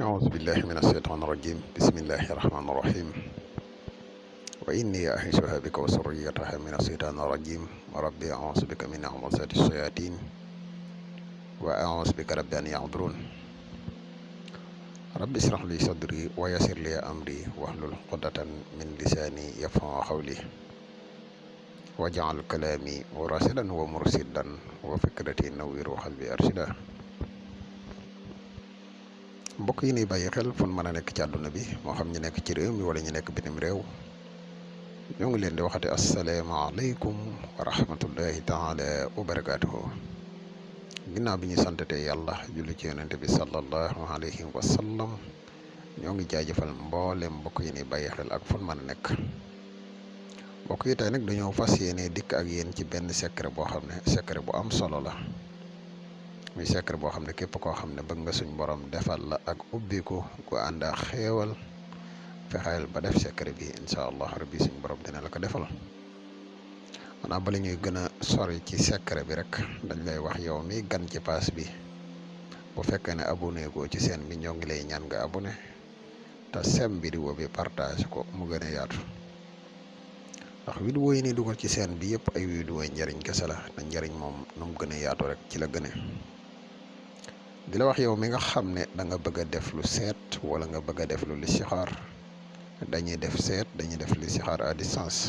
أعوذ بالله من الشيطان الرجيم بسم الله الرحمن الرحيم وإني أعيذها بك وذريتها من الشيطان الرجيم وربي أعوذ بك من همزات الشياطين وأعوذ بك رب أن يحضرون رب اشرح لي صدري ويسر لي أمري واحلل عقدة من لساني يفقهوا قولي واجعل كلامي راشدا ومرشدا وفكرتي نوير وقلبي أرشدا mbokk yi ni bàyyi xel fon mën a nekk ci àdduna bi moo xam ñu nekk ci réew mi wala ñu nekk bitim réew ñoo ngi leen di waxati asalaamaaleykum wa rahmatullahi taala wa barakaatuhu ginnaaw bi ñu santatee yàlla julli ci yonente bi sallallahu alayhi wa sallam ñoo ngi jaajëfal mboolem mbokk yi ni bàyyi xel ak fon mën a nekk mbokk yi tey nag dañoo fas yéene dikk ak yéen ci benn secret boo xam ne secret bu am solo la muy secret boo xam ne képp koo xam ne bëgg nga suñ borom defal la ak ubbiku gu ànd ak xéewal fexeel ba def secret bi incha allah rabbi suñ borom dina la ko defal maanaam bala ñuy gën a sori ci secret bi rek dañ lay wax yow mi gan ci paas bi bu fekkee ne abonné goo ci seen bi ñoo ngi lay ñaan nga abonné te sem vidéo bi partage ko mu gën a yaatu ndax vidéo yi ni dugal ci seen bi yëpp ay vidéo njëriñ kese la te njëriñ moom nu mu gën a yaatu rek ci la gëne di la wax yow mi nga xam ne da nga bëgg a def lu seet wala nga bëgg a def lu listixaar dañuy def seet dañuy def listixaar à distance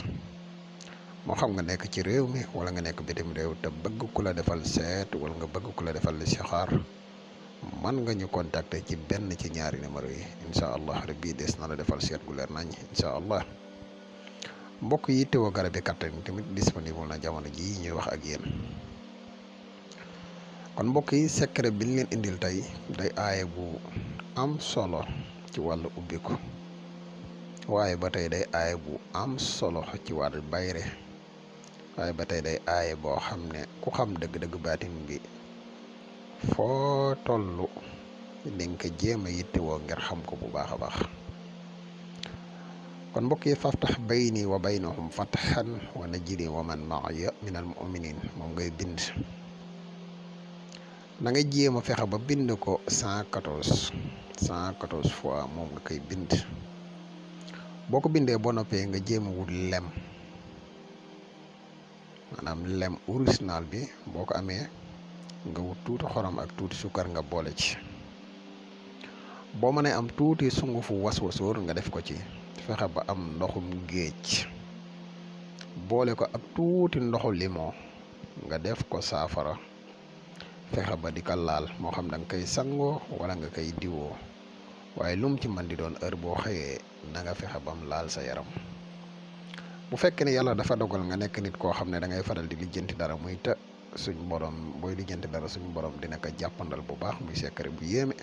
moo xam nga nekk ci réew mi wala nga nekk bitim réew te bëgg ku la defal seet wala nga bëgg ku la defal listixaar man nga ñu contacter ci benn ci ñaari numéro yi incha allah rabbi des na la defal seet gu leer nañ incha allah mbokk yi teewoo garab yi kattan tamit disponible na jamono ji ñuy wax ak yéen kon mbokk yi secret bi ñu leen indil tey day aaye bu am solo ci wàllu ubbiku waaye ba tey day aaye bu am solo ci wàllu bayre waaye ba tey day aaye boo xam ne ku xam dëgg-dëgg baatin bi foo tollu dinga ko jéem a yittewoo ngir xam ko bu baax a baax kon mbokk yi faftax bayni wa baynahum fathan wa najini wa man maaya min al muminin moom ngay bind da ngay jéem a fexe ba bind ko 114 fois moom nga koy bind boo ko bindee boo noppee nga jéem a wut lem maanaam lem original bi boo ko amee nga wut tuuti xorom ak tuuti sukkar nga boole ci boo mënee am tuuti sungufu waswasoor nga def ko ci fexe ba am ndoxum géej boole ko ak tuuti ndoxu limon nga def ko saafara fexe ba di ko laal moo xam da nga koy sangoo wala nga koy diwoo waaye lu mu ci mën di doon heure boo xëyee na nga fexe ba mu laal sa yaram bu fekkee ne yàlla dafa dogal nga nekk nit koo xam ne da ngay faral di lijjanti dara muy te suñ borom booy lijjanti dara suñ borom dina ko jàppandal bu baax muy secret bu yéeme.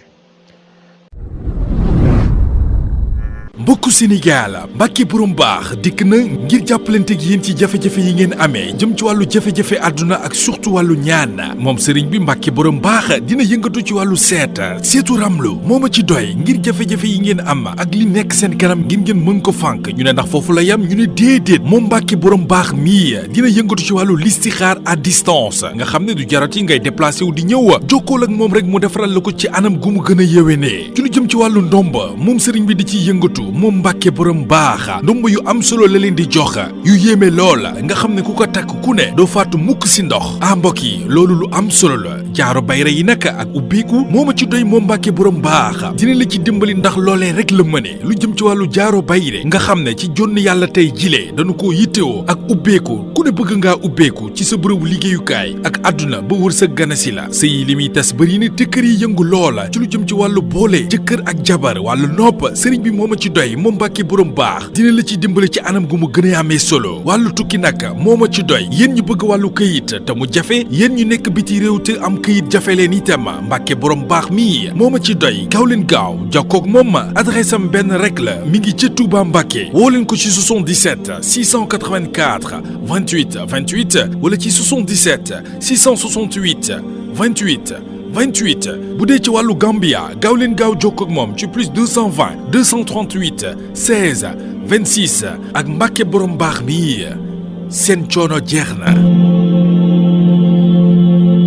mbokku Sénégal Mbacke borom baax dikk na ngir jàppalanteeg yéen ci jafe-jafe yi ngeen amee jëm ci wàllu jafe-jafe àdduna ak surtout wàllu ñaan moom sëriñ bi Mbacke borom baax dina yëngatu ci wàllu seetu ramlu moo ma ci doy ngir jafe-jafe yi ngeen am ak li nekk seen kanam ngeen mën ko fànk ñu ne ndax foofu la yam ñu ne déedéet moom Mbacke borom baax mii dina yëngatu ci wàllu listixaar à distance nga xam ne du jarati ngay déplacé wu di ñëw jokkool ak moom rek mu defaral la ko ci anam gu mu gën a yéwénee ci lu jëm ci wàllu ndomba moom sëriñ bi di ci yëngatu moom Mbacke borom baax ndomb yu am solo la leen di jox yu yéeme lool nga xam ne ku ko takk ku ne doo faatu mukk si ndox mbokk yi loolu lu am solo la jaaro bayre yi nag ak ubbiku moo ma ci doy moom Mbacke borom baax dina la ci dimbali ndax loolee rek la mëne lu jëm ci wàllu jaaro bayre nga xam ne ci jonn yàlla tey jilee dañu koo yittewoo ak ubbeeku ku ne bëgg ngaa ubbeeku ci sa bërëbu liggéeyukaay ak àdduna ba wër sa ganasi la sëy li muy tas bëri ne te kër yi yëngu loola ci lu jëm ci wàllu boole jëkkër ak jabar wàllu nopp sëriñ bi moo ma ci doy moom Mbacke borom baax dina la ci dimbali ci anam gu mu gën a amee solo wàllu tukki nag moo ma ci doy yéen ñu bëgg wàllu këyit te mu jafe yéen ñu nekk biti réew te am këyit jafe leen itam Mbacke borom baax mii moo ma ci doy gaaw leen gaaw jokkoog moom adresse am benn rek la mi ngi ca Touba Mbacke woo leen ko ci 77 684 28 28 wala ci 77 668 28 28 bu dee ci wàllu Gambia gaaw leen gaaw jokkoo ak moom ci plus 220 238 16 26 ak Mbacke borom baax mi seen coono jeex na.